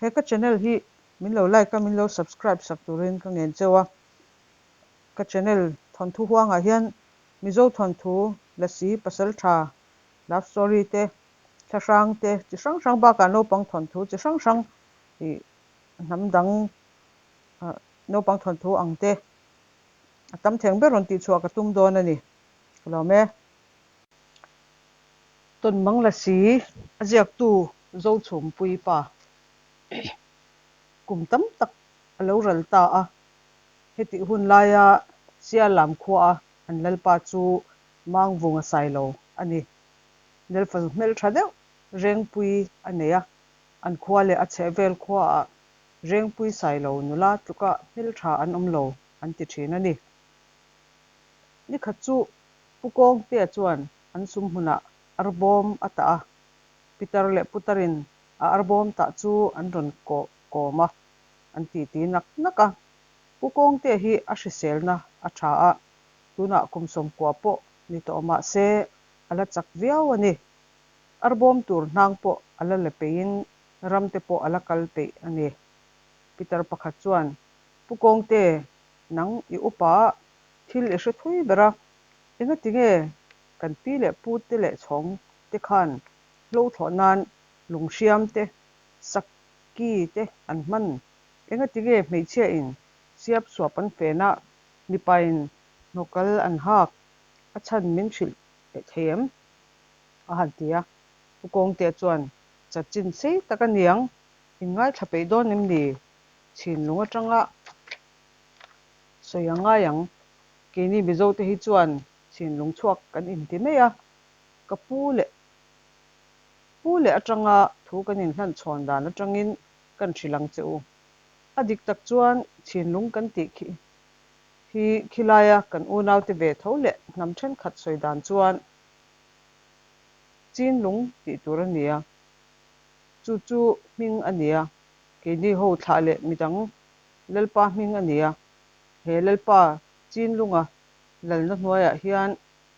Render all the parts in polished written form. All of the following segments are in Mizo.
He ka channel hi min lo like a, min lo subscribe sak turin ka ngen cheu a. Ka channel thawnthu huangah hian Mizo thawnthu, Lasi, Pasaltha, love story te, thlahrang te chi hrang hrang bakah naupang thawnthu chi hrang hrang ih hnam dang naupang thawnthu ang te a tam theng ber rawn tihchhuah ka tum dawn a ni. Ka lawm e. Tawnmang Lasi a ziaktu Zochhumpui pa kum tam tak a lo ral ta a, hetih hun laia Sialam khuaa an lalpa chu Mangvunga Sailo a ni. Nelfa hmeltha deuh Rengpui a nei a, an khua leh a chhehvel khuaah Rengpui Sailo nula tluka hmeltha an awm lo an ti thin a ni. Nikhat chu Pu Kawngtea chuan an sum hmunah arbawm a tah a, Pitar leh Putarin a arbawm tah chu an rawn kawh kawm a, an titi nak nak a. Pu Kawngtea hi a hriselna a tha a, tunah kum 90 pawh ni tawh mah se a la chak viau a ni. Arbawm tur hnang pawh a la la peihin ram te pawh a la kal peih a ni. Pitar pakhat chuan, Pu Kawngte, nang i upa thil i hre thui ber a, engati nge kan pi leh pu te leh chhawng te khan hlo thlawh nan lunghriam te, saki te an hman? Engati nge hmeichhia in siap suap an fen a, mipa in hnawkal an hak a chhan min hrilh thei em? a han ti a. Pu Kawngtea chuan, Chanchin sei tak a niang, in ngaithla peih dawn em ni? Chhinlung atanga sawi a ngai ang. Keini Mizote hi chuan chhinlung chhuak kan inti mai a, ka pu leh pu leh atanga thu kan inhlan chhawn dan atangin kan hrilh ang che u. A dik tak chuan chhinlung kan tih khi hi khilaia kan unaute ve tho leh hnam thenkhat sawi dan chuan Chinlung tih tur a ni a, chu chu hming a ni a, keini ho thlah leh midang Lalpa hming a ni a, he Lalpa Chinlunga lalna hnuaiah hian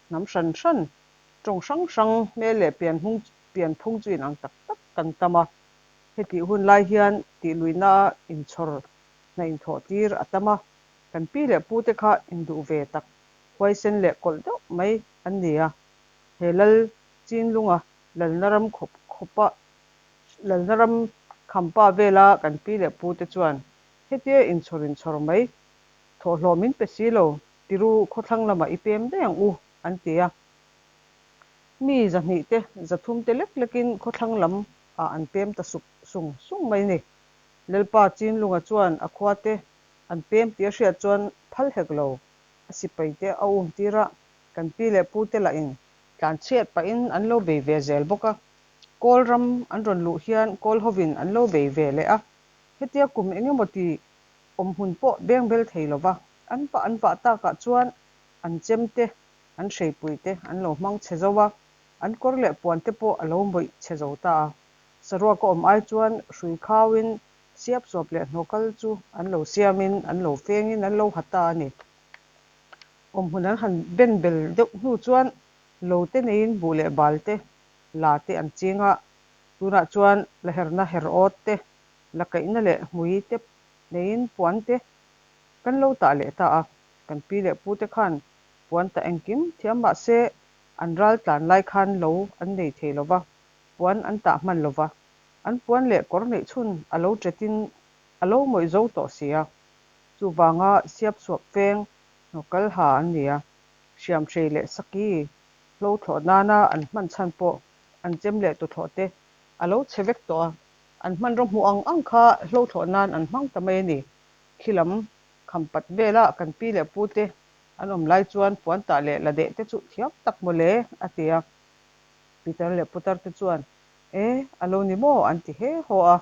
hnam hran hran, tawng hrang hrang hmel leh pianhmung pianphung chu inang tak tak kan tam a, hetih hun lai hian tihluihna a inchhawr hna inthawh tir a tam a, kan pi leh pute kha induh ve tak huaisen leh kawlh deuh mai an ni a, he lal Chinlunga lalna ram khawp khawpa lalna ram khampa vela kan pi leh pute chuan hetia inchhawr inchhawr mai thawhhlawh min pe si lo tiru khawthlang lamah i pem daih ang u an ti a. Mi 200 te 300 te lek lekin khawthlang lam ah an pem ta suk sung sung mai ni. Lalpa Chinlunga chuan a khua te an pem tih a hriat chuan phal hek lo a sipai te a um tir a, kan pi leh pu te lahin tlanchhiat pahin an lo bei ve zel bawk a, Kawl ram an rawn luh hian Kawl hovin an lo bei ve leh a, hetia kum eng emaw ti awm hmun pawh beng bel thei lova an vah an vah takah chuan an chem te, an hreipui te an lo hmang chhe zo a, an kawr leh puan te pawh a lo mawih chhe zo ta a, saruak a awm ai chuan hrui khauin siap suap leh hnawkal chu an lo siamin an lo fengin an lo ha ta a ni. Awmhmun an han ben bel deuh hnu chuan lo te neiin buh leh bal te, la te an ching a, tunah chuan la herna her awt te, la kaihna leh hmui te neiin puan te kan lo tah leh ta a, kan pi leh pu te khan puan tah engkim thiam mah se an ral tlan lai khan lo an nei thei lo va, puan an tah hman lo va, an puan leh kawr neih chhun a lo ṭetin a lo mawih zo tawh si a. Chuvanga siapsuap veng hnawkal ha an ni a, hriamhrei leh saki hlo thlawh nana an hman chhan pawh an chem leh tuthlawh te a lo chhe vek tawh a, an hmanraw hmuh ang ang kha hlo thlawh nan an hmang ta mai a ni. Khilam khampat vela kan pi leh pu te an awm lai chuan puan tah leh la deh te chu thiam tak maw le a ti a. Pitar leh putar te chuan E, a lo ni maw an ti he haw a.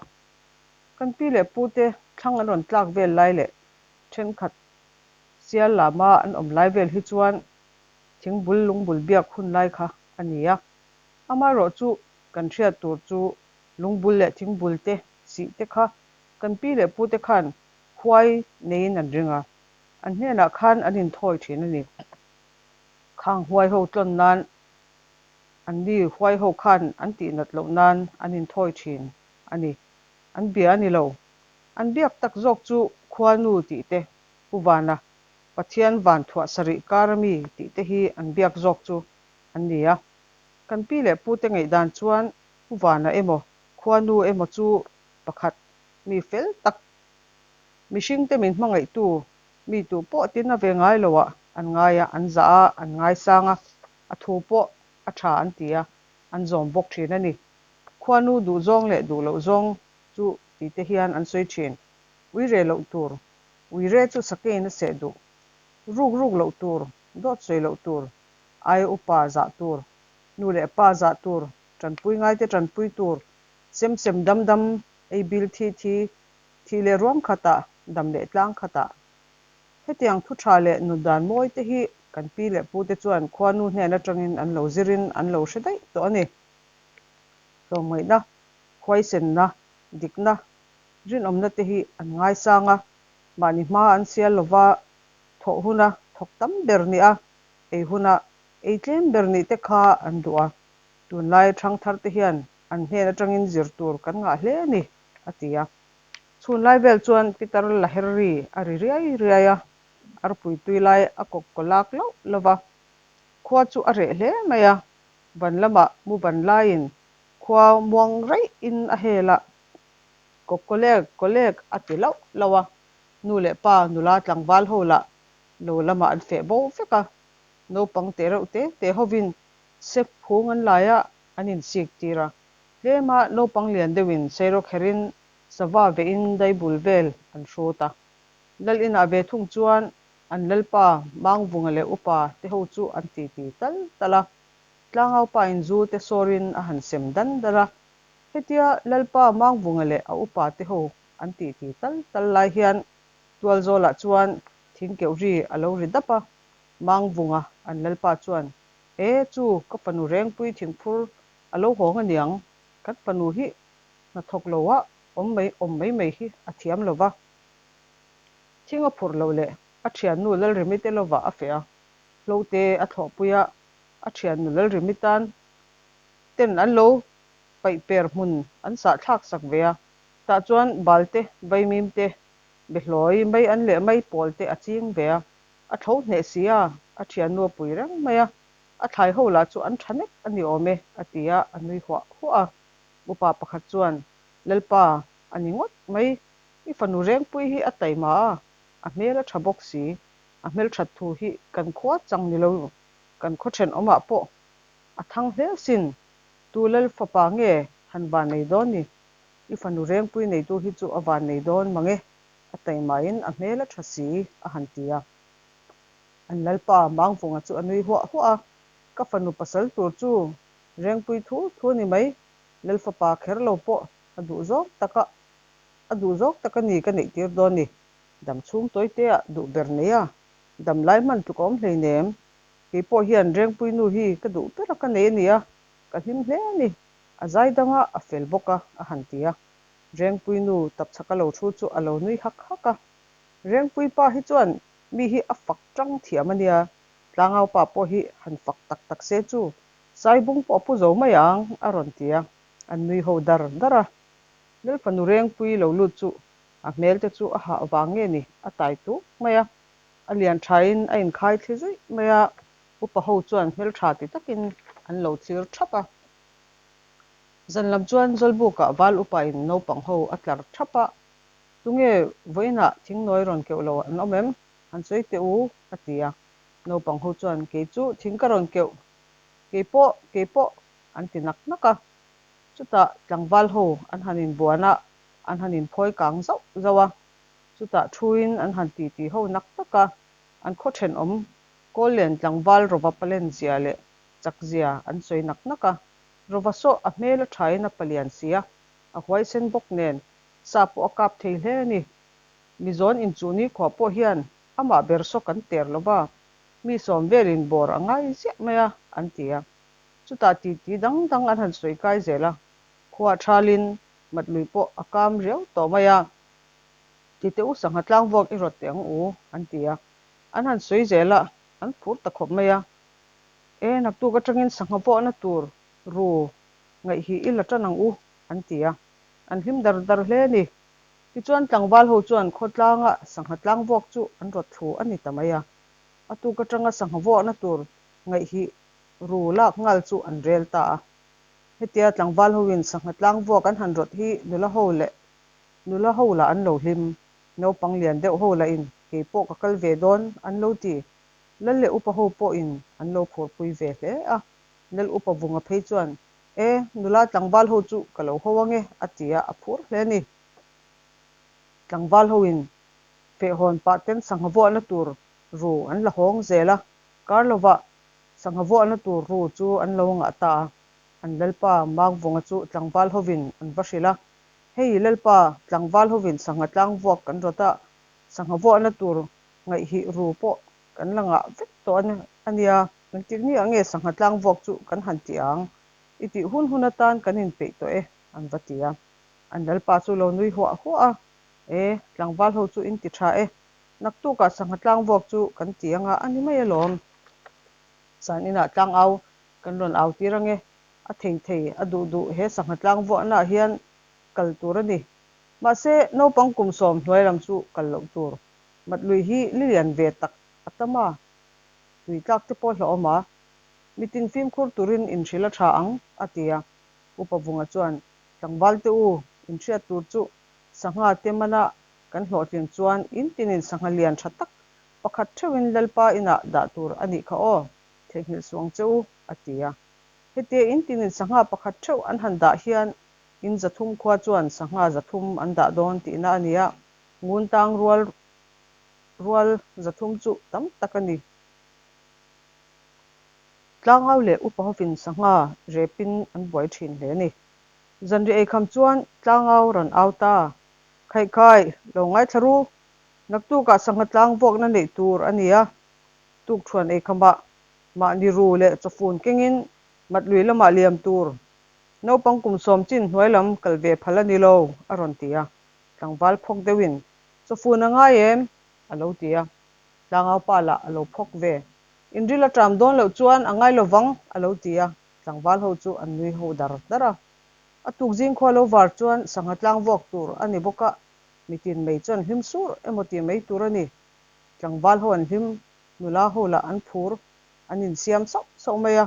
Kan pi leh pu te thlang an rawn tlak vel lai leh thenkhat sial lama an awm lai vel hi chuan thingbul lungbul biak hun lai kha a ni a. Amaherawh chu kan hriat tur chu lungbul leh thingbul te sih te kha kan pi leh pu te khan huai neiin an ring a, an hnenah khan an inthawi thin a ni. Khang huai ho tlawn nan an ni huai ho khan an tihnat loh nan an inthawi thin a ni. an bia a ni lo. An biak tak zawk chu Khuanu tih te, Pu Vana, Pathian van thuah sarih kar a mi tih te hi an biak zawk chu an ni a. Kan pi leh pute ngaihdan chuan Pu Vana emaw Khuanu emaw chu pakhat, mi fel tak, mihringte min hmangaihtu, mi tu pawh tina ve ngai loah an ngai a, an zah a, an ngaisang a, a thu pawh a tha an ti a, an zawm bawk thin a ni. Khuanu duhzawng leh duh loh zawng chu tite hian an sawi thin. Uire loh tur, uire chu sakeiin a seh duh. Ruk ruk loh tur, dawt sawi loh tur, aia upa zah tur, nu leh pa zah tur, tanpui ngaite tanpui tur, sem sem dam dam, ei bil thi thi, thih leh ruam khatah, dam leh tlang khatah. Hetiang thu tha leh nun dan mawi te hi kan pi leh pu te chuan khuanu hnen atangin an lo zirin an lo hre daih tawh a ni. Tlawmngaihna, khuaisenna, dikna, rinawmna te hi an ngaisang a, mahni hma an sial lova, thawh huna thawk tam ber nih a, ei huna ei tlem ber nih te kha an duh a. Tunlai thangthar te hian an hnen atangin zir tur kan ngah hle a ni, a ti a. Chhunlai vel chuan Pitar la her ri a ri riai riai a, arpui tui lai a kawk kaw lak loh lo va. Khua chu a reh hle mai a, van lamah mu ban laiin khua muang raih in a hel a, kawk kaw lek kaw lek a ti loh loh a. Nu leh pa nula tlangval ho lah lo lamah an feh bo vek a, naupang teh reuh te te hovin sek phung an lai a, an insik tir a. Tlema naupang lian deuhin sairawk herin sava vehin daibul vel an hrut a. Lal inah ve thung chuan an lalpa Mangvunga leh upa te ho chu an titi tal tal a. Tlangaupa in zu te sawrin a han sem dan dan a. Hetia lalpa Mangvunga leh a upa te ho an titi tal tal lai hian Tualzawlah chuan thingkeuh ri a lo ri dap a. Mangvunga an lalpa chuan, E chu ka fanu Rengpui thingphur A lo hawng aniang, kan fanu hi hnathawk lo a awm mai awm mai mai hi a thiam lo va. Thing a phurh loh leh a thiannu Lalremi te lovah a feh a, hlo te a thlawhpui a, a thiannu Lalremi tan ten an lo paih per hmun an sah thlak sak ve a, tah chuan bal te, vaimim te, behlawi mai an leh mai pawl te a ching ve a, a tho hneh si a, a thiannu a pui reng mai a. A thlai ho lah chu an tha nek a ni awm e, a ti a, a nui huah huah a. Upa pakhat chuan, Lalpa, a ni ngawt mai, i fanu Rengpui hi a taima a, a hmel a tha bawk si, a hmelthat thu hi kan khua chang ni lo, kan khaw thenawmah pawh a thang hle asin, tu Lal fapa nge han van nei dawn ni, i fanu Rengpui neitu hi chu a van nei dawn mang e, a taimain a hmel a tha si, a han ti a. An lalpa Mangvunga chu a nui huah huah a, Ka fanu pasal tur chu Rengpui thu thu a ni mai, Lalfapa kher lo pawh a duh zawk tak a, a duh zawk tak a ni ka neih tir dawn ni. Dam chhung tawi te ah duh ber nei a, dam lai hman tluk a awm hleinem. Kei pawh hian Rengpui nu hi ka duh ber a ka nei a ni a, ka hlim hle a ni. A zai dang a, a fel bawk a, a han ti a. Rengpui nu tapchhak a lo thu chu a lo nui hak hak a. Rengpui pa hi chuan Mi hi a fak tang thiam a nia, tlangau pa pawh hi han fak tak tak se chu Saibung pawh a pu zo mai ang a rawn ti a, an nui ho dar dar a. Lalfanu Rengpui lo lut chu a hmel te chu a hah vang nge ni a tai tuk mai a, a lian thain a inkhai thli zuih mai a, upa ho chuan hmeltha ti takin an lo thlir thap a. Zan lam chuan Zawlbukah val upain naupang ho a tlar thap a, Tunge vawiinah thingnawi rawn keuh lo an awm em? Han sawi teh u, a ti a. Naupang ho chuan, Kei chu thing ka rawn keuh, kei pawh, kei pawh, an ti nak nak a. Chutah tlangval ho an han inbuan a, an han inphawi kang zauh zauh a. Chutah thuin an han titi ho nak nak a, an khaw thenawm Kawllen tlangval Rova palen zia leh chak zia an sawi nak nak a. Rova saw a hmel a thain a palian si a, a huaisen bawk nen Sa pawh a kap thei hle a ni. Mizawn inchuh nikhua pawh hian amah ber saw kan ter lo va, mi sawm velin bawr a ngai ziah mai a, an ti a. Chutah titi dang dang an han sawi kai zel a, khua thalin mat lui pawh a kam riau tawh mai a. Tite u sangha tlangvuak i rawt teh ang u, an ti a. An han sawi zel a, an phur ta khawp mai a. E, naktuk atangin sangha vawhna tur ru ngaih hi i la tan ang u, an ti a. An hlim dar dar hle a ni. Tichuan tlangval ho chuan khawtlanga sangha tlangvuak chu an rawt thlu a ni ta mai a. A tuk atanga sangha vuakna tur ngaihhih ru lak nghal chu an rel ta a. Hetia tlangval hoin sangha tlangvuak an han rawt hi nula ho leh nula ho lah an lo hlim. Naupang lian deuh ho lahin kei pawh ka kal ve dawn an lo ti. Lal leh upa ho pawhin an lo phurpui ve hle a. Lal upa Vunga phei chuan, E, nula tlangval ho chu ka lo ho ange, a ti a, a phur hle a ni. Tlangval hoin fehhawn pah ten sangha vuahna tur ru an la hawng zel a, kar lovah sangha vuahna tur ru chu an lo ngah ta a. An Lalpa Makvunga chu tlangval hovin an va hrilh a, Hei Lalpa, tlangval hovin sangha tlang vuak kan rawt a, sangha vuahna tur ngaihhih ru pawh kan la ngah vek tawh a nia. Engtik ni ah nge sangha tlang vuak chu kan han ti ang? I tih hun hun atan kan inpeih tawh e, an va ti a. An Lalpa chu lo nui huah huah a, E, tlangval ho chu in ti tha e, naktukah sangha tlang vuak chu kan ti anga a ni mai alawm. Zan inah tlang au kan rawn au tir ange, a thei thei, a duh duh he sangha tlang vuahnaah hian kal tur a ni. Mahse, naupang kum sawm hnuai lam chu kal loh tur. Mat lui hi li lian ve tak a tam a, tui tlak te pawh hlauhawm a, mitin fimkhur turin inhrilh a tha ang, a ti a. Upa Vunga chuan, Tlangval te u, inhriat tur chu sangha te mana kan hlawhtlin chuan in tinin sangha lian tha tak pakhat theuhin Lalpa inah dah tur a nih kha aw, theihnghilh suang che u, a ti a. Hetia in tinin sangha pakhat theuh an han dah hian in 300 khua chuan sangha 300 an dah dawn tihna a ni a, ngun tang rual rual 300 chu tam tak a ni. Tlangau leh upa hovin sangha repin an buai thin hle a ni. Zanriah eikham chuan tlangau rawn au ta, Khaihkhai, lo ngaithla ru, naktukah sangha tlang vuakna neih tur a ni a, tukṭhuan eikhamah mahni ru leh chawfun kengin mat lui lamah liam tur, naupang kum sawm chin hnuai lam kal ve phal a ni lo, a rawn ti a. Tlangval phawk deuhin, Chawfun a ngai em? a lo ti a. Tlangau pa lah a lo phawk ve. Inril a ṭam dawn loh chuan a ngai lo vang, a lo ti a. Tlangval ho chu an nui ho dar dar a. A tuk zing khua lo var chuan sangha tlang vuak tur a ni bawk a, mitin mai chuan hlim sur emaw tih mai tur a ni. Tlangval ho an hlim, nula ho lah an phur, an insiam sauh sauh mai a.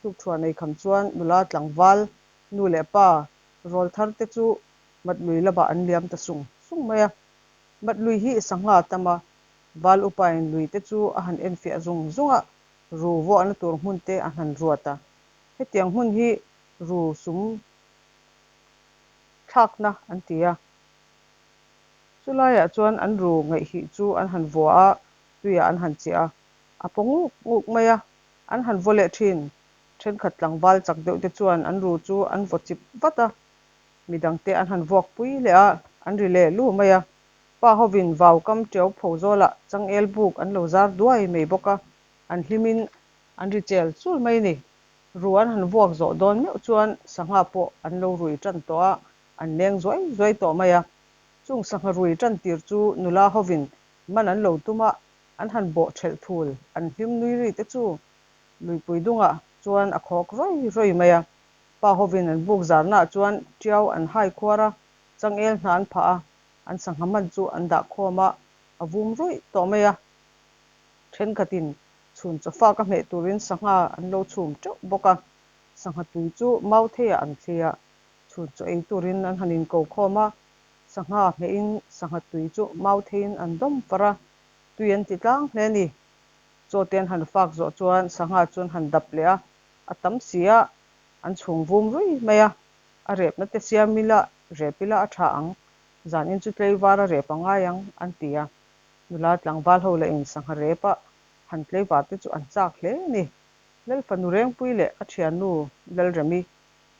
Tukṭhuah nei kham chuan nula tlangval, nu leh pa, rawl thar te chu mat lui lamah an liam ta sung sung mai a. Mat lui hi sangha a tam a, val upain lui te chu a han enfiah zung zung a, ru vuahna tur hmun te a han ruat a. Hetiang hmun hi ru sum thlakna an ti a. Chulaiah chuan an ru ngaihhih chu an han vua a, tuiah an han chiah a, a paw nguk nguk mai a, an han vaw leh thin. Thenkhat tlangval chak deuh te chuan an ru chu an vaw chip vat a, midangte an han vuak pui leh a, an ri leh lu mai a. Pa hovin vau kam tiau pho zawlah changel buk an lo zar duai mai bawk a, an hlimin an ri chel chul mai ni. Ru an han vuak zawh dawn meuh chuan sangha pawh an lo rui tan tawh a, an leng zuai zuai tawh mai a. Chung sangha rui tan tir chu nula hovin man an lo tum a, an han bawh thelh thul, an hlim nui ri te chu luipui dungah chuan a khawk rawi rawi mai a. Pa hovin an buk zarnaah chuan tiau an hai khuar a, changel hna an phah a, an sangha man chu an dah khawm a, a vum ruih tawh mai a. Thenkhatin chhun chawfak a hmeh turin sangha an lo chhum teuh bawk a, sangha tui chu mau theiah an thli a, chhun chaw ei turin an han inko khawm a, sangha hmehin sangha tui chu mau theiin an dawm far a, tui an ti tlang hle a ni. Chaw te an han fak zawh chuan sangha chu an han dap leh a, a tam si a, an chhung vum rui mai a, a repna te siam ila, rep ila a tha ang, zanin chu tleivar a rep a ngai ang, an ti a. Nula tlangval ho lah in sangha rep a han tleivar te chu an chak hle a ni. Lal fanu Rengpui leh a thiannu Lalremi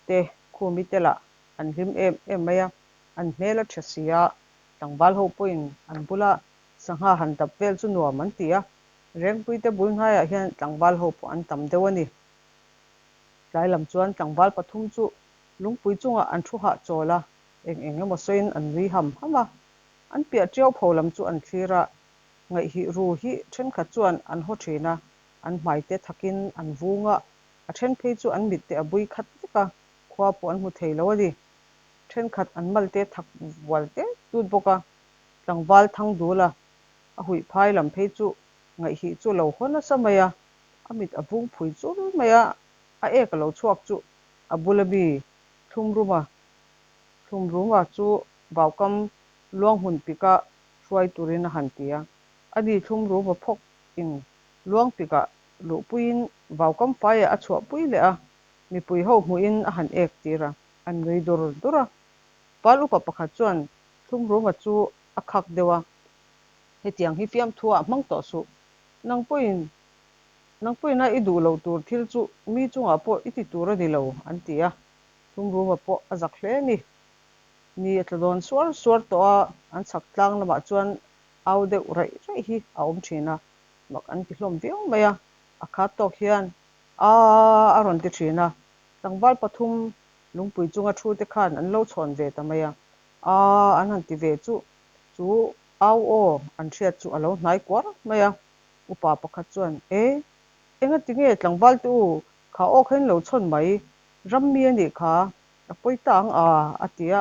te Khumi te lah an hlim em em mai a, an hmel a tha si a, tlangval ho pawhin an bula sangha han dap vel chu nuam an ti a, Rengpui te bul hnaiah hian tlangval ho pawh an tam deuh a ni. Tlai lam chuan tlangval pathum chu lungpui chungah an thu hahchawl a, eng eng emaw sawiin an nui ham ham a. An piah tiau pho lam chu an thlir a, ngaihhih ru hi thenkhat chuan an haw thin a, an hmaite thakin an vung a, a then phei chu an mitte a bui khat vek a, khua pawh an hmu thei lo a ni. Thenkhat an malte thak vual tet tut bawk a, tlangval thang dul a, a huih phai lam phei chu ngaihhih chu a lo haw nasa mai a, a mit a vung phui chur mai a, a ek a lo chhuak chu a bula mi thlum rum a, thlum rum a chu vaukam luang hmun pika hruai turin a han ti a, ani thlum rum a phawk in luang pikah luhpuiin vaukam faiah a chhuahpui leh a, mipui ho hmuhin a han ek tir a. An nui dur dur a. Pal upa pakhat chuan Thlumruma chu a khak deuh a, Hetiang hi fiamthu ah hmang tawh suh. Nang pawhin nang pawhin a i duh loh tur thil chu mi chungah pawh i ti tur a ni lo, an ti a. Thlumruma pawh a zak hle a ni. Ni a tla dawn suar suar tawh a, an chhak tlang lamah chuan au deuh raih raih hi a awm thin a, mak an ti hlawm viau mai a. A khat tawk hian, Aa a rawn ti thin a. Tlangval pathum lungpui chunga thu te khan an lo chhawn ve ta mai a, Aa an han ti ve chu, chu au aw an hriat chu a lo hnai kuar mai a. Upa pakhat chuan, E, engati nge tlangval te u, kha aw kha in lo chhawn mai, ram mi a nih kha, a pawi ta ang a, a ti a.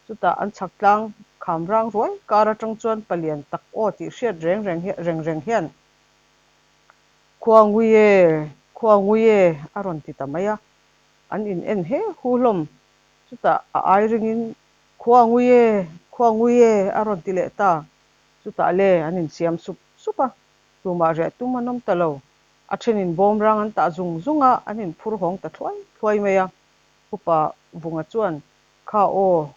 Chutah an chhak tlang kham rang ruai kar atang chuan palian tak aw tih hriat reng reng reng reng hian, Khua ngui e, khua ngui e, a rawn ti ta mai a. An in en he hu hlawm. Chutah a ai ringin, Khua ngui e, khua ngui e, a rawn ti leh ta. Chutah le an insiam sup sup a, tumah riah tum an awm ta lo. A thenin bawm rang an tah zung zung a, an inphur hawng ta thluai thluai mai a. Upa Vunga chuan, Kha aw,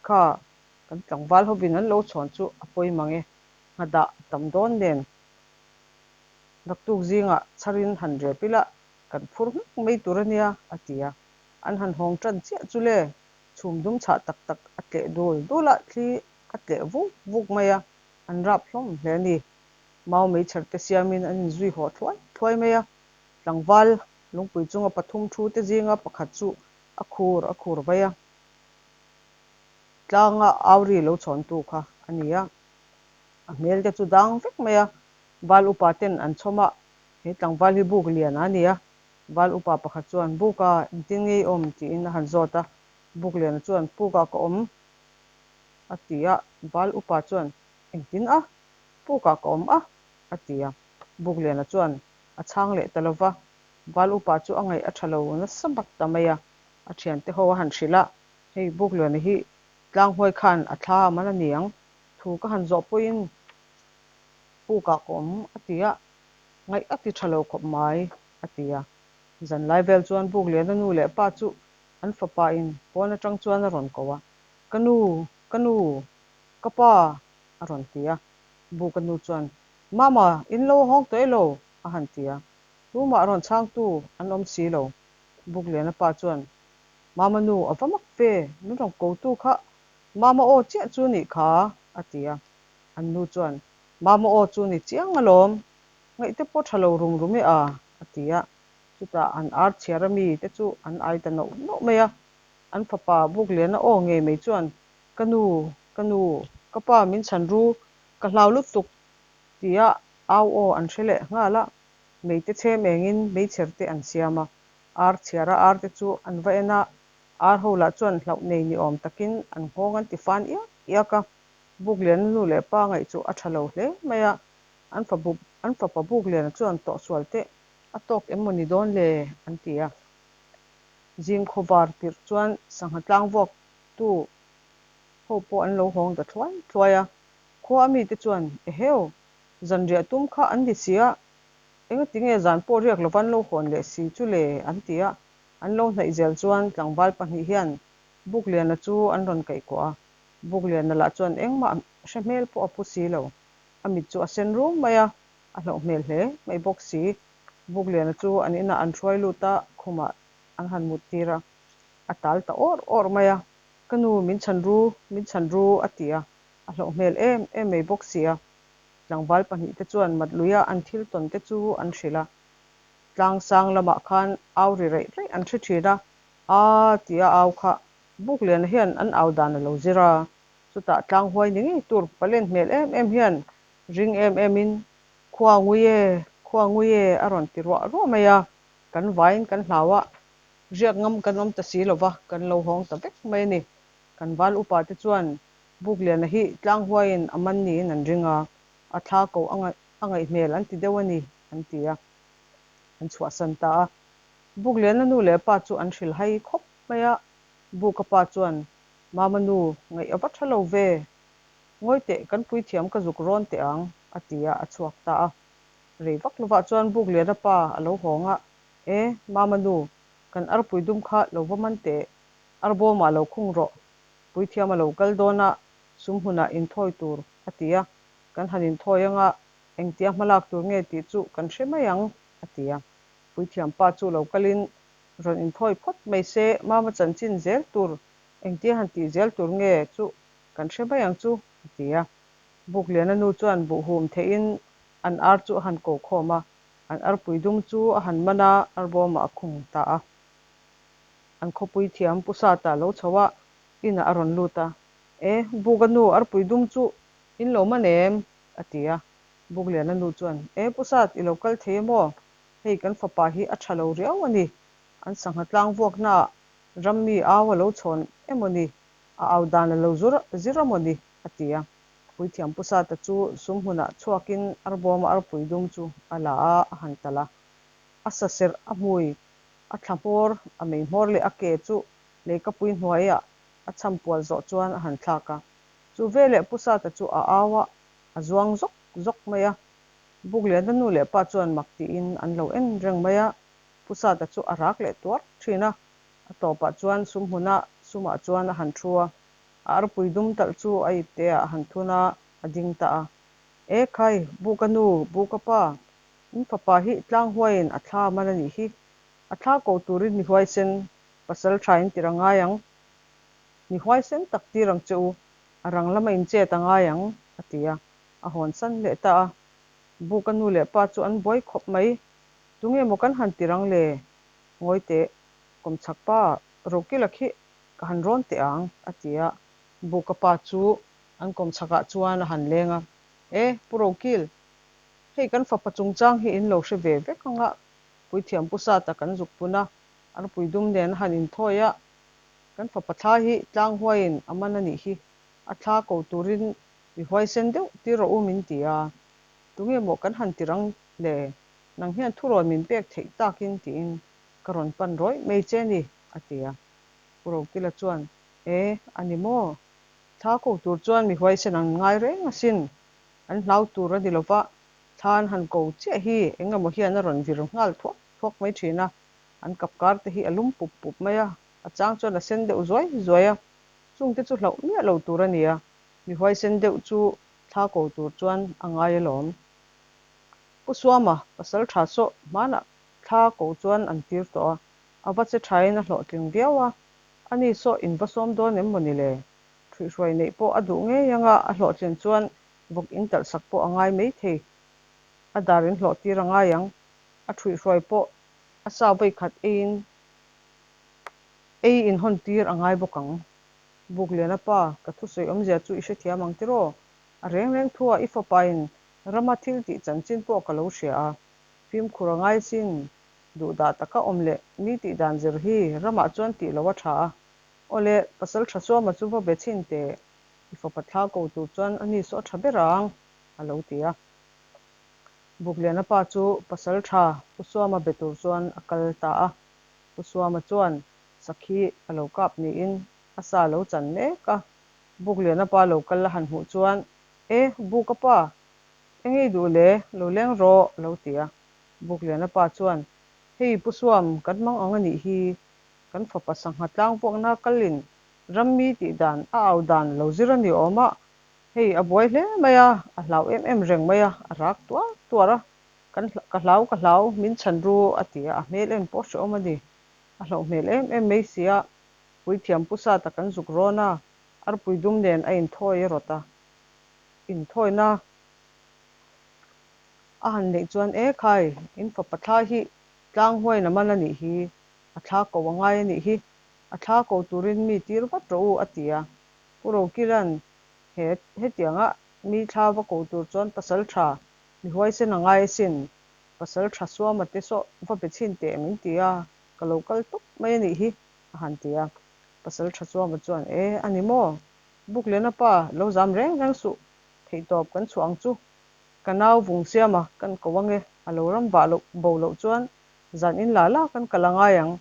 kha kan tlangval hovin an lo chhawn chu a pawi mang e, nghadah a tam dawn nen. Naktuk zingah chharin han rep ila kan phur hmak mai tur a nia, a ti a. An han hawng tan chiah chu le, chhum dum chhah tak tak a tleh dul dul a, thli a tleh vuk vuk mai a, an rap hlawm hle a ni. Mau meichher te siamin an inzui haw thluai thluai mai a, tlangval lungpui chunga pathum thu te zinga pakhat chu a khur a khur vai a, tlanga auri lo chhawntu kha a ni a. A hmel te chu dang vek mai a, Val upa ten an chhawm a, he tlangval hi buk lian a ni a. Val upa pakhat chuan, Buk a, engtin nge i awm? tiin a han zawt a. Buk liana chuan, Puk ah ka awm, a ti a. Val upa chuan, Engtin a? Puk ah ka awm a, a ti a. Buk liana chuan a chhang leh ta lo va. Val upa chu a ngaih a tha lo nasa bak ta mai a. A thiante ho a han hrilh a, Hei buk liana hi tlanghuai khan a thla a man a ni ang. Thu ka han zawh pawhin Pukah ka awm a ti a, ngaih a ti tha lo khawp mai a ti a. Zanlai vel chuan Bukliana nu leh pa chu an fapa in pawn atang chuan a rawn ko a, Ka nu, ka nu, ka pa a rawn ti a. Buka nu chuan, Mama, in lo hawng tawh elo? a han ti a. Tumah rawn chhangtu an awm si lo. Bukliana pa chuan, Mama nu, a va mak ve, min rawn kotu kha Mama aw chiah chu nih kha a ti a. An nu chuan, Mama aw chu ni chiang alawm, ngaihte pawh tha lo rum rum e a, a ti a. Chutah an ar chhiar a mi te chu an ai ta noh noh mai a. An fapa Bukliana aw ngei mai chuan, Ka nu, ka nu, ka pa min chhan ru, ka hlau lutuk, tia au aw an hre leh nghal a. Meite chhem engin meichher te an siam a. Ar chhiar a ar te chu an va en a, ar ho lah chuan hlauh nei ni awm takin an nghawng an ti fan iak iak a. Bukliana nu leh pa ngaih chu a tha lo hle mai a, an fa an fapa Bukliana chuan tawhsual teh a tawk em maw ni dawn le? an ti a. Zing khawvar tirh chuan sangha tlang vuak tu ho pawh an lo hawng ta thluai thluai a, khua a mite chuan Eheu, zanriah tum kha an ni si a, engati nge zan pawh riak lova an lo hawn leh si chu le? an ti a, an lo hnaih zel chuan tlangval pahnih hian Bukliana chu an rawn kaihkuah a, Bukliana lah chuan engmah hre hmel pawh a pu si lo. A mit chu a sen rum mai a, a hlauh hmel hle mai bawk si. Bukliana chu an inah an hruai lut a, khumah an han mut tir a, a tal ta awr awr mai a. Ka nu, min chhan ru, min chhan ru, a ti a, a hlauh hmel em em mai bawk si a. Tlangval pahnihte chuan mat luia an thil tawn te chu an hrilh a. Tlang sang lamah khan au ri raih raih an hre thin a, Aa tia au kha Bukliana hian an au dan a lo zir a, chutah tlang huai ni ngei tur palen hmel em em hian ring em em in Khua ngui e, khua ngui e a rawn ti ruah ruah mai a, kan vaiin kan hlau a, riak ngam kan awm ta si lo va, kan lo hawng ta vek mai a ni. Kan val upa te chuan Bukliana hi tlang huaiin a man niin an ring a, a thla ko a ngaih hmel an ti deuh a ni, an ti a, an chhuahsan ta a. Bukliana nu leh pa chu an hrilhhai khawp mai a, Buka pa chuan, Mama nu, ngaih a va tha lo ve, ngawi teh kan puithiam ka zuk rawn teh ang, a ti a, a chhuak ta a. Rei vak lovah chuan Bukliana pa a lo hawng a, E, Mama nu, kan arpui dum kha lo va man teh, arbawmah lo khung rawh, puithiam a lo kal dawn a, sum hmunah inthawi tur, a ti a, kan han inthawi anga engtia hmalak tur nge tih chu kan hre mai ang, a ti a. Puithiam pa chu lo kalin rawn inthawi phawt mai se, Mama chanchin zel tur, engtia han tih zel tur nge chu kan hre mai ang chu, a ti a. Bukliana nu chuan buhhum theihin an ar chu a han ko khawm a, an arpui dum chu a han man a, arbawmah a khung ta a. An khawpui thiam Pu Sata lo chho a, inah a rawn lut a, E, Buka nu, arpui dum chu in lo man em? a ti a. Bukliana nu chuan, E, Pu Sat, i lo kal thei emaw? Hei kan fapa hi a tha lo riau a ni. An sangha tlang vuaknaah ram mi au a lo chhawn emaw ni? A au dan a lo zur zir emaw ni? a ti a. Puithiam Pu Sata chu sum hmunah chhuakin arbawma arpui dum chu a la a, a han talh a. A sa serh a hmui A thla hmawr, a mei hmawr leh a ke chu leikapui hnuaiah a cham pual zawh chuan a han thlak a. Chu veleh Pu Sata chu a au a, a zuang zawk zawk mai a. Bukliana nu leh pa chuan mak tiin an lo en reng mai a. Pu Sata chu a rak leh tuar thin a. A tawpah chuan sum hmuna sumah chuan a han thu a. A arpui dum talh chu a ipteah a han thun a, a ding ta a. E khai, Buka nu, Buka pa, In fapa hi tlang huaiin a thla man a nih hi. A thla ko turin mi huaisen pasal tha in tir a ngai ang. Mi huaisen tak tir ang che u, a rang lama in chet a ngai ang, a ti a, a hawn san leh ta a. Buka nu leh pa chu an buai khawp mai. Tunge maw kan han tir ang le? Ngawi teh, kawmchhak pa Rokila khi ka han rawn teh ang, a ti a. Buka pa chu an kawmchhakah chuan a han leng a, E, Pu Rokil, Hei kan fapa chungchang hi in lo hre ve vek ang a, puithiam pu Sata kan zuk pun a, arpui dum nen a han inthawi a, kan fapa thla hi tlang huaiin a man a nih hi, a thla ko turin mi huaisen deuh tir rawh u min ti a, tunge maw kan han tir ang le, nang hian thurawn min pek theih takin tiin ka rawn pan rawih mai che ni, a ti a. Pu Rokila chuan, E, a ni maw? Thla ko tur chuan mi huaisen an ngai reng asin, An hlau tur a ni lo va, thla an han ko chiah hi eng emaw hian a rawn vir nghal thuak thuak mai thin a, an kap kar te hi a lum pup pup mai a, a chang chuan a sen deuh zuai zuai a, chungte chu hlauh miah lo tur a ni a, mi huaisen deuh chu thla ko tur chuan a ngai alawm. Pu Suama, pasal tha sawh hmanah thla ko chuan an tir tawh a, a va che thain a hlawhtling viau a, ani saw in va sawm dawn em maw ni le? Ṭhuihhruai neih pawh a duh ngei anga a hlawhtlin chuan vawk in talh sak pawh a ngai mai thei. A dar in hlawh tir a ngai ang. A ṭhuihhruai pawh a sa vawi khat eiin ei in hawn tir a ngai bawk ang. Bukliana pa, ka thusawi awmzia chu i hrethiam ang tiraw? A reng reng thua i fapain rama thil tih chanchin pawh ka lo hria a. Fimkhur a ngai sin. Duhdah taka awm leh mi tih dan zir hi ramah chuan tih loh a ṭha a. Awle, pasal tha suama chu va be chhin teh, i fapa thla ko tur chuan a ni saw tha ber ang, a lo ti a. Bukliana pa chu pasal tha Pu Suama be tur chuan a kal ta a. Pu Suama chuan sakhi a lo kap niin a sa lo chan mek a. Bukliana pa lo kal a han hmuh chuan, E, Buka pa, eng ei duh le, lo leng rawh, a lo ti a. Bukliana pa chuan, Hei Pu Suam, kan mang ang a nih hi, Kan fapa sangha tlang vuakna kalin rammi tih dan a au dan lo zir a ni awm a, hei a buai hle mai a, a hlau em em reng mai a, a rak tuar tuar a, kan ka hlau ka hlau min chhan ru a ti a, a hmel en pawh hrehawm a ni, a hlauh hmel em em mai si a, puithiam pu sata kan zuk rawn a, arpui dum nen a inthawi a rawt a, inthawina a han neih chuan e khai in fapa thla hi tlang huain a man a nih hi, A thla ko a ngai a nih hi, a thla ko turin mi tir vat rawh u, a ti a. Pu Rokila'n he hetianga mi thla va ko tur chuan pasal tha mi huaisen a ngai asin, pasal tha suama te saw va be chhin teh min ti a, ka lo kal tawp mai a nih hi, a han ti a. Pasal tha Chuama chuan, E, a ni maw? Bukliana pa, lo zam reng reng suh, theihtawp kan chhuah ang chu. Ka nau vung siama kan ko ange, a lo ram vah loh bo loh chuan zan in la la kan kal a ngai ang.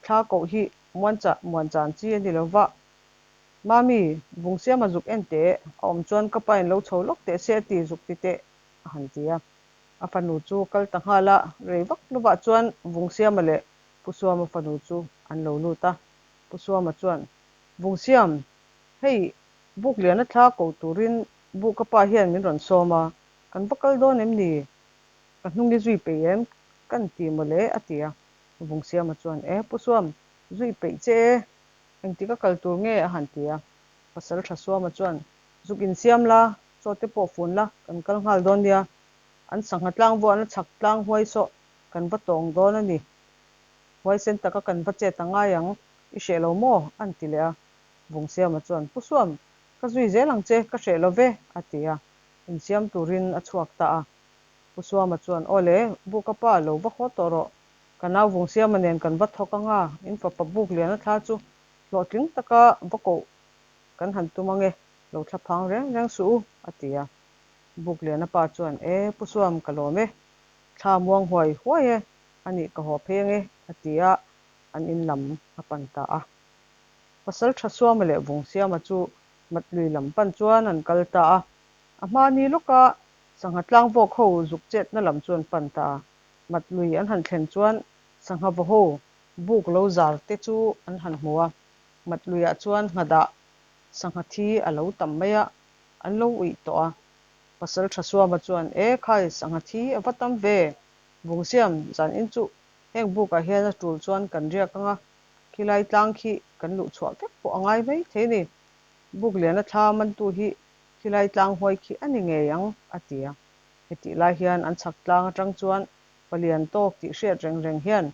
Thla koh hi muanchah muanchan chi a ni lo va. Mami, vung siama zuk en teh, a awm chuan ka pa in lo chho lawk teh se a ti zuk ti teh, a han ti a. A fanu chu kal ta nghal a, rei vak lovah chuan vung siama leh Pu Suama fanu chu an lo lut a. Pu Suama chuan, Vung siam, hei Bukliana thla ko turin bu ka pa hian min rawn sawm a, kan va kal dawn em ni? Ka hnung i zui peih em? Kan ti mawle, a ti a. Vungsiama chuan, E Pu Suam, zui peih che e, engtik a kal tur nge? a han ti a. Pasal Tha Suama chuan, Zuk insiam la, chaw te pawh fun la, kan kal nghal dawn nia. An sangha tlang vuahna chhak tlang huai sawh kan va tawng dawn a ni. Huaisen taka kan va chet a ngai ang, i hreh lo maw? an ti leh a. Vungsiama chuan, Pu Suam, ka zui zel ang che, ka hreh lo ve, a ti a. Insiam turin a chhuak ta a. Pu Suama chuan, Aw le, bu ka pa, lo va haw tawh rawh. Ka nau Vungsiama nen kan va thawk ang a, in fapa buk lian a thla chu hlawhtling taka va koh kan han tum ang e, lo thla phang reng reng suh u, a ti a. Buk liana pa chuan, E, Pu Suam, ka lawm e. Thla muang huai huai e, a nih ka haw phei ang e, a ti a, an in lam a pan ta a. Pasal tha Suama leh Vungsiama chu Matlui lam pan chuan an kal ta a. A hmani lawka sangha tlangvawk ho zuk chetna lam chu an pan ta a. Matlui an han thlen chuan sangha vaw ho buk lo zar te chu an han hmu a. Matluiah chuan nghadah sangha thi a lo tam mai a, an lo uih tawh a. Pasal tha Suama chuan, E khai, sangha thi a va tam ve! Vungsiam, zan in chu heng bukah hian a tul chuan kan riak ang a, Khilai tlang khi kan luh chhuah vek pawh a ngai mai thei ni. Buk liana thla mantu hi khilai tlang huai khi a ni ngei ang, a ti a. Hetih lai hian an chhak tlang atang chuan palian tawk tih hriat reng reng hian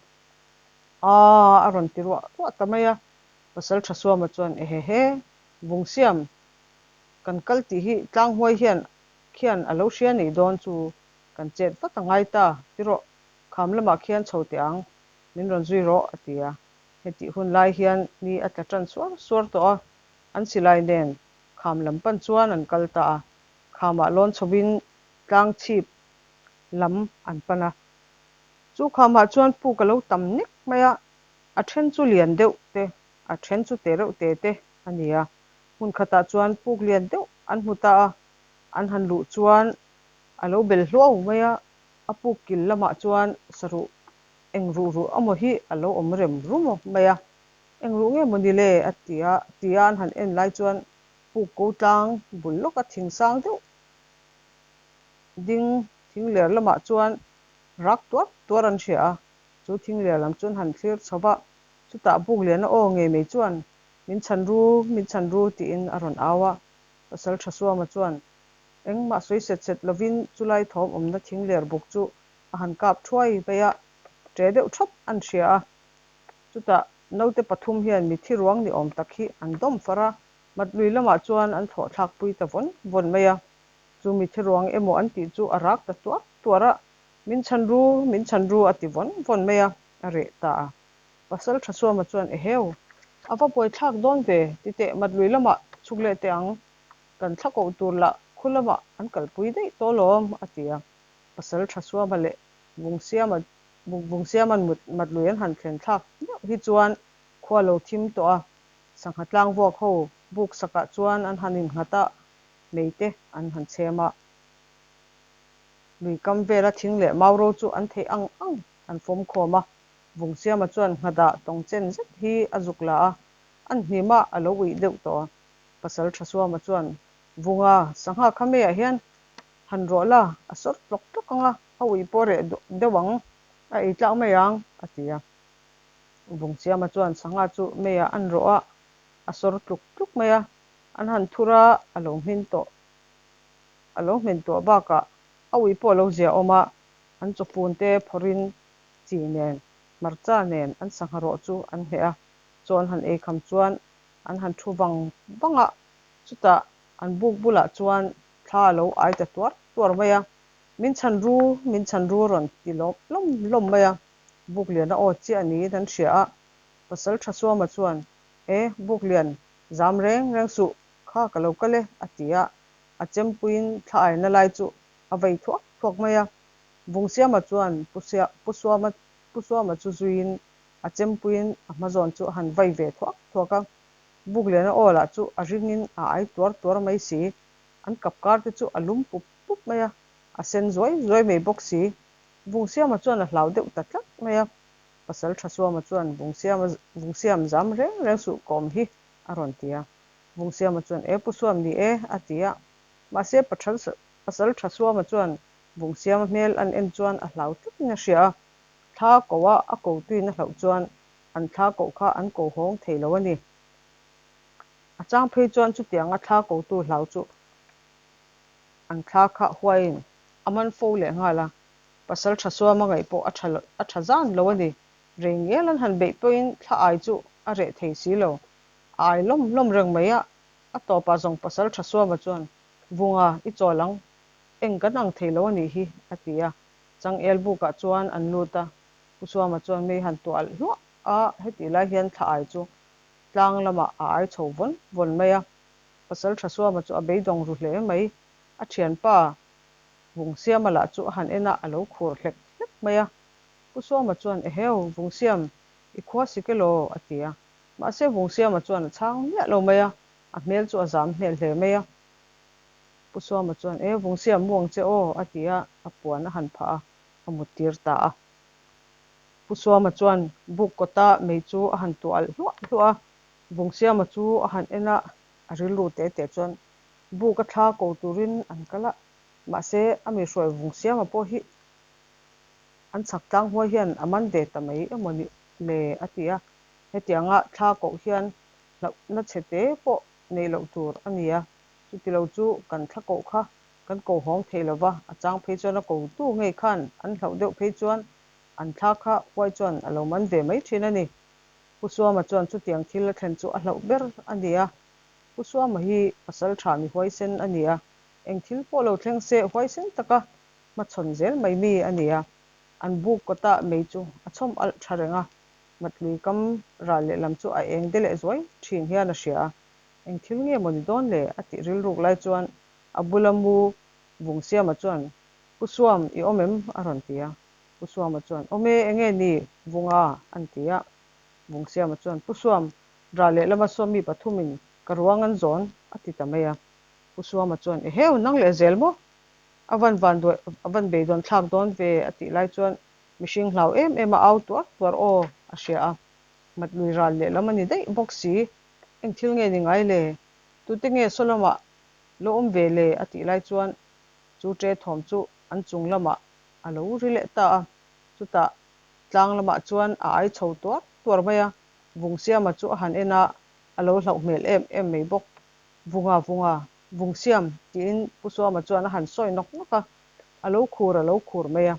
Aa a rawn ti ruah ruah ta mai a. Pasal tha Suama chuan Ehehe, Vungsiam, kan kal tih hi tlang huai hian khian a lo hria nih dawn chu kan chet vat a ngai ta, ti rawh, kham lamah khian chho teh ang, Min rawn zui rawh, a ti a. Hetih hun lai hian ni a tla ṭan suar suar tawh a, an silai nen kham lam pan chuan an kal ta a. Khamah lawn chhovin tlang chhip lam an pan a. Chu khamah chuan puk a lo tam nek mai a, a then chu lian deuh te, a then chu te reuh te te a ni a. Hmun khatah chuan puk lian deuh an hmu ta a, an han luh chuan a lo bel hluau mai a, a puk kil lamah chuan saruh Eng ruh ruh amaw hi a lo awm rem rum mai a, eng ruh nge maw ni le? a ti a, tia an han en lai chuan puk ko tlang bul lawka thing sang deuh ding thing ler lamah chuan rak tuar tuar an hria a, chu thing ler lam chu an han thlir chho va, chutah buk liana aw ngei mai chuan min chhan ru, min chhan ru tiin a rawn au a, Pasal Tha Suama chuan engmah sawi set set lovin chulai thawm awmna thing ler buk chu a han kap thuai mai a, ṭe deuh ṭhawt an hria a. Chutah naute pathum hian mithi ruang ni awm tak hi an dawm far a, Matlui lamah chuan an thlawh thlak pui ta vawn vawn mai a. Chu mithi ruang emaw an tih chu a rak ta tuar tuar a, Min chhan ru, min chhan ru a ti vawn vawn mai a, a reh ta a. Pasal Tha Suama chuan Eheu, a va buai thlak dawn ve, ti teh Matlui lamah chhuk leh teh ang, kan thla koh tur lah khu lamah an kalpui daih tawh alawm, a ti a. Pasal tha Suama leh Vungsiama Vungsiama'n mut mat lui an han thlen thlak meuh hi chuan khua lo thim tawh a, sangha tlang vuak ho buk sakah chuan an han innghat a, mei te an han chhem a. Lui kam vela thing leh mauro chu an theih ang ang an fawm khawm a, Vungsiama chuan nghadah tawng chen zet hi a zuk la a, an hnimah a lo uih deuh tawh a. Pasal tha Suama chuan Vunga sangha kha meiah hian Han rawh la, a sawr tlawk tlawk ang a, a ui pawh reh deuh ang, a ei tlak mai ang, a ti a. Vungsiama chuan sangha chu meiah an rawh a, a sawr tluk tluk mai a, an han thur a, a lo hmin tawh, a lo hmin tawh bakah a ui pawh a lo zia awm a, an chawfun te phawrhin chi nen, hmarcha nen an sangha rawh chu an hmeh a, chaw an han ei kham chuan an han thu vang vang a, chutah an buk bulah chuan Thla a lo ai ta tuar tuar mai a, Min chhan ru, min chhan ru a rawn ti lawm lawm lawm mai a. Bukliana aw chiah niin an hria a, Pasal Tha Suama chuan, E, Buklian, zam reng reng suh, kha ka lo kal e, a ti a, a chempuiin thla aina lai chu a vei thuak thuak mai a. Vungsiama chuan Pu Suama Pu Suama chu zuiin a chempuiin a hma zawn chu a han vai ve thuak thuak a. Bukliana aw lah chu a ringin a ai tuar tuar mai si, an kap kar te chu a lum pup pup mai a, a sen zuai zuai mai bawk si. Vungsiama chuan a hlau deuh ta tlat mai a. Pasal tha Suama chuan Vungsiama Vungsiam zam reng reng suh ka awm hi a rawn ti a. Vungsiama chuan E Pu Suam ni e a ti a. Mahse Pasal tha Suama chuan Vungsiama hmel an en chuan a hlau tlatin a hria a. Thla ko a a ko tuin a hlauh chuan an thla koh kha an ko hawng thei lo a ni. A chang phei chuan chutianga thla kotu hlau chu an thla kha huaiin a man fo leh nghal a. Pasal tha suam a ngaih pawh a tha a tha zan lo a ni. Rei ngial an han beih pawhin thla ai chu a reh thei si lo. A ai lawm lawm reng mai a, a tawpah zawng pasal tha suama chuan, Vunga, i chawl ang. Eng kan ang thei lo a nih hi, a ti a. Changel bukah chuan an lut a, Pu Suama chuan mei han tuah alh hluah a, hetih lai hian thla ai chu tlang lamah a ai chho vawn vawn mai a. Pasal tha Suama chu a beidawng ru hle mai. A thianpa Vungsiama lah chu a han en a, a lo khur hlek hlek mai a. Pu Suama chuan, Eheu, Vungsiam, i khua sik elaw? a ti a. Mahse Vungsiama chuan a chhang miah lo mai a, a hmel chu a zam hmel hle mai a. Pu Suama chuan, E, Vungsiam mu ang che aw, a ti a, a puan a han phah a, a mut tir ta a. Pu Suama chuan buk kawta mei chu a han tuah alh hluah hluah a, Vungsiama chu a han en a, a rilru te te chuan buk a thla ko turin an kal a, mahse a mi hruai Vungsiama pawh hi an chhak tlang huai hian a man ve ta mai emaw ni le, a ti a. Hetianga thla koh hian hlauhna chhe te pawh neih loh tur a ni a. Chuti lo chu kan thla koh kha kan ko hawng thei lo va, a chang phei chuan a kotu ngei khan an hlauh deuh phei chuan an thla kha huai chuan a lo man ve mai thin a ni. Pu Suama chuan chutiang thil a thlen chu a hlauh ber a ni a. Pu Suama hi pasal tha mi huaisen a ni a, eng thil pawh lo thleng se huaisen taka hmachhawn zel mai mi a ni a. An buk kawta mei chu a chhawm alh tha reng a, Matlui kam ral lehlam chu a eng de leh zuai thin hian a hria a. Eng thil nge maw ni dawn le? a tih rilruk lai chuan a bula mu Vungsiama chuan, Pu Suam, i awm em? a rawn ti a. Pu Suama chuan, Awm e, eng nge ni Vunga? an ti a. Vungsiama chuan, Pu Suam, ral lehlam a sawmi pathumin ka ruang an zawn, a ti ta mai a. Pu Suama chuan, Eheu, nang leh zel maw? A van van duai, a van beidawn thlak dawn ve, a tih lai chuan mihring hlau em em a au tuar tuar aw a hria a. Matlui ral lehlam a ni daih bawk si. Eng thil nge ni ngai le? Tute nge saw lamah lo awm ve le? a tih lai chuan chu ṭe thawm chu an chung lamah a lo ri leh ta a. Chutah tlang lamah chuan a ai chho tuar tuar mai a, Vungsiama chu a han en a, a lo hlauh hmel em em mai bawk. Vunga, Vunga, Vungsiam tiin Pu Suama chuan a han sawi nawk nawk a, a lo khur a lo khur mai a.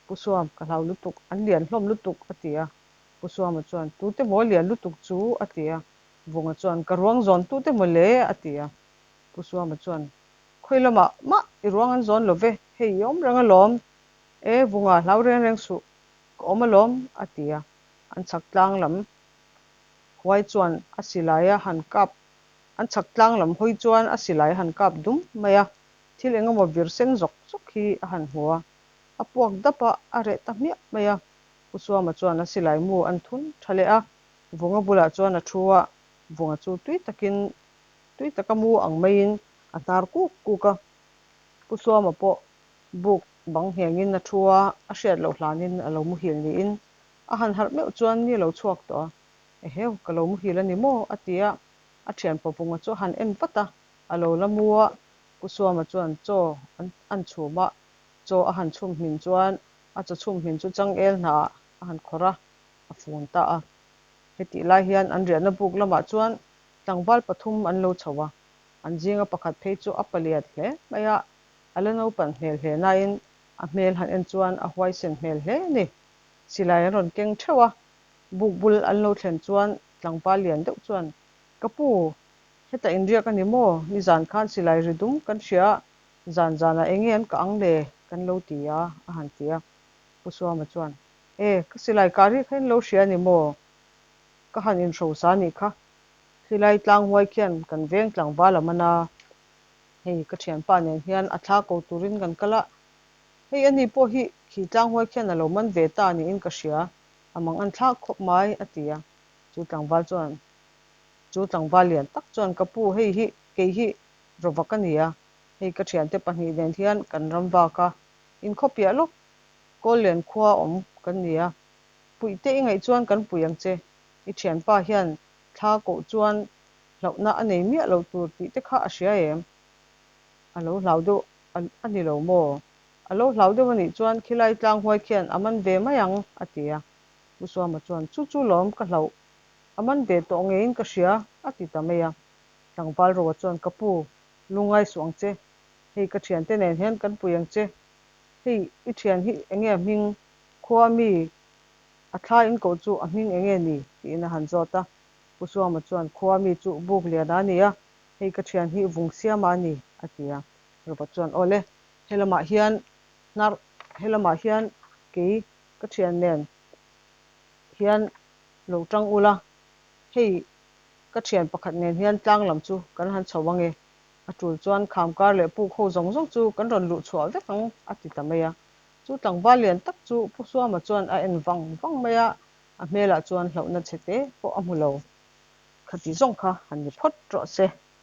Pu Suam, ka hlau lutuk, an lian hlawm lutuk a ti a. Pu Suama chuan, Tute maw lian lutuk chu? a ti a. Vunga chuan, Ka ruang zawn tute maw le? a ti a. Pu Suama chuan, Khawi lamah mah i ruang an zawn lo ve, hei i awm reng alawm. E, Vunga hlau reng reng suh, ka awm alawm, a ti a. An chhak tlang lam huai chuan a silai a han kap, an chhak tlang lam hawi chuan a silai a han kap dum mai a, thil eng emaw vir sen zawk zawk hi a han hmu a. A puak dap a, a reh ta hmiah mai a. Pu Suama chuan a silai mu an thun tha leh a, Vunga bulah chuan a thu a, Vunga chu tui takin, tui taka mu ang maiin a hnar kuk kuk a. Pu Suama pawh buk bang nghengin a thu a, a hriat loh hlanin a lo muhil niin a han harh meuh chuan ni lo chhuak tawh a, Eheu, ka lo muhil a ni maw? a ti a, a thianpa Vunga chu a han en vat a, a lo la mu a, Pu Suama chuan chaw an chhum a, chaw a han chhum hmin chuan A chaw chhum hmin chu changel hnaah a han khawrh a, a fun ta a. Hetih lai hian an riahna buk lamah chuan tlangval pathum an lo chho a, an zinga pakhat phei chu a paliat hle mai a, a la naupan hmel hle nain a hmel han en chuan a huaisen hmel hle a ni. Silai an rawn keng theuh a, buk bul an lo thlen chuan tlangval lian deuh chuan, Ka pu, hetah inriak a ni maw? Nizan khan silai ri dum kan hria a, Zan zanah eng nge an kah ang le? Kan lo ti a, a han ti a. Pu Suama chuan, E, ka silai kah ri kha in lo hria a ni maw? Ka han inhrosa a nih kha. Khilai tlang huai khian kan veng tlangval a man a, hei ka thianpa nen hian a thla ko turin kan kal a, hei ani pawh hi khi tlang huai khian a lo man ve ta niin ka hria, a mang an thlak khawp mai, a ti a. Chu tlangval chuan, chu tlangval lian tak chuan, Ka pu, hei hi kei hi rawva ka ni a, hei ka thiante pahnih nen hian kan ram vak a, inkhawpiah lawk Kawllian khua awm kan ni a, puih te i ngaih chuan kan pui ang che, i thianpa hian thla koh chuan hlauhna a nei miah lo tur tih te kha a hria em? A lo hlau deuh a ni lo maw? A lo hlau deuh a nih chuan khilai tlang huai khian a man ve mai ang, a ti a. Pu Suama chuan, Chu chu lawm ka hlauh, a man ve tawh ngeiin ka hria, a ti ta mai a. Tlangval Roa chuan, Ka pu, lungngai suh ang che, hei ka thiante nen hian kan pui ang che, hei i thian hi enge a hming? Khua mi A thla in koh chu a hming enge ni? tiin a han zawt a. Pu Suama chuan, Khua mi chu buk lian a ni a, hei ka thian hi vung siama a ni, a ti a. Robert chuan, Awle, helamah hian hnar, helamah hian kei ka thian nen hian lo tang ula, hei ka thian pakhat nen hian tlang lam chu kan han chho ange, a tul chuan khamkar leh puk ho zawng zawng chu kan rawn luh chhuah vek ang, a ti ta mai a. Chu tlangval lian tak chu Pu Suama chuan a en vang vang mai a, a hmelah chuan hlauhna chhe te pawh a hmu lo. Khati zawng kha han ni phawt rawh se.